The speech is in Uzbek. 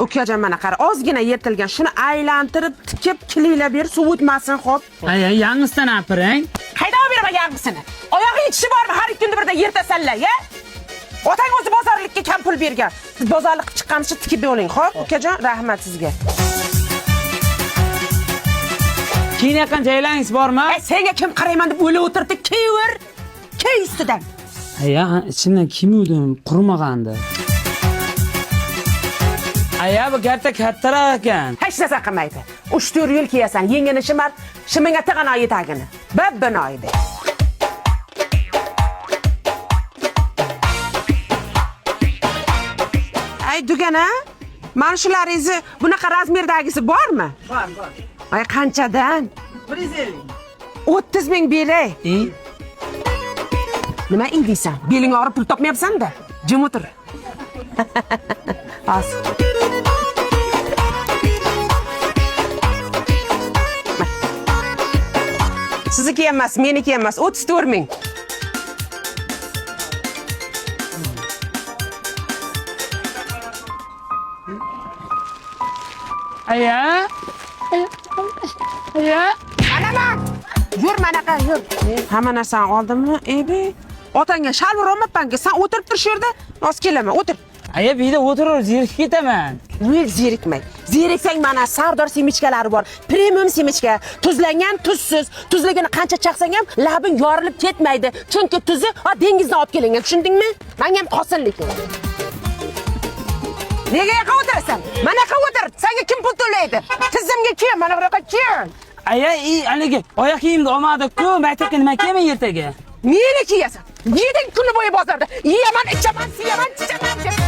Ukajon, mana qara, ozgina yirtilgan. Shuni aylantirib, tikib, kiliylab ber, suv o'tmasin, xo'p. Aya, yangisidan apiring. Qaydan olib beraman yangisini? Oyog'i yetishi bormi? Har ikki kunda birda yirtasanlar, ya? Otang o'zi bozorlikka kam pul bergan. Siz bozorlik qilib chiqqancha tikib bering, xo'p? Ukajon, rahmat sizga. Keyin yaqin jaylangiz bormi? Ay, senga kim qarayman deb o'ylab o'tiribdi, kiyaver. Kiy ustidan. Aya, ichimdan kiymuvdim, qurmagandi. Aya, bu karta kattaroq ekan. Hech narsa qilmaydi. 3-4 yil kiyasan, yengini shimar, shimingga tig'anoyi tagini. Babbinoydi. Ay, dugana, mana shularingizni bunaqa razmerdagisi bormi? Bor, bor. Ay, qanchadan? 150. 30 ming beray. E? Nima indiysan? Beling og'rib pul topmayapsan-da. Jim o'tir. Hozir. Sizniki emas, meniki emas. 34 ming. Aya. Aya. Mana yur, manaqa yur. Hamma narsani oldimmi? Ey, otangga shalvor olmabmanku. Sen o'tirib tur shu yerda. Hozir kelaman, o'tir. Aya, bu yerda o'tirib zerikib ketaman. Yo'q, zerikmang. Zeriksang mana Sardor semichkalari bor. Premium semichka, tuzlangan, tuzsiz. Tuzligini qancha chaqsang ham labing yorilib ketmaydi. Chunki tuzi ha dengizdan olib kelingan, tushundingmi? Menga ham qolsin lekin. Nega yoqqa o'tirasan? Mana yoqqa o'tir. Senga kim pul to'laydi? Tizimga kim? Mana bu yoqqa kim? Aya, haligi oyoq kiyimni olmadik-ku, maktabga nima kiyaman ertaga? Meni kiyasan. Yeding kuni bo'yi bozorda. Yeyaman, ichaman, siyaman, chichaman deb.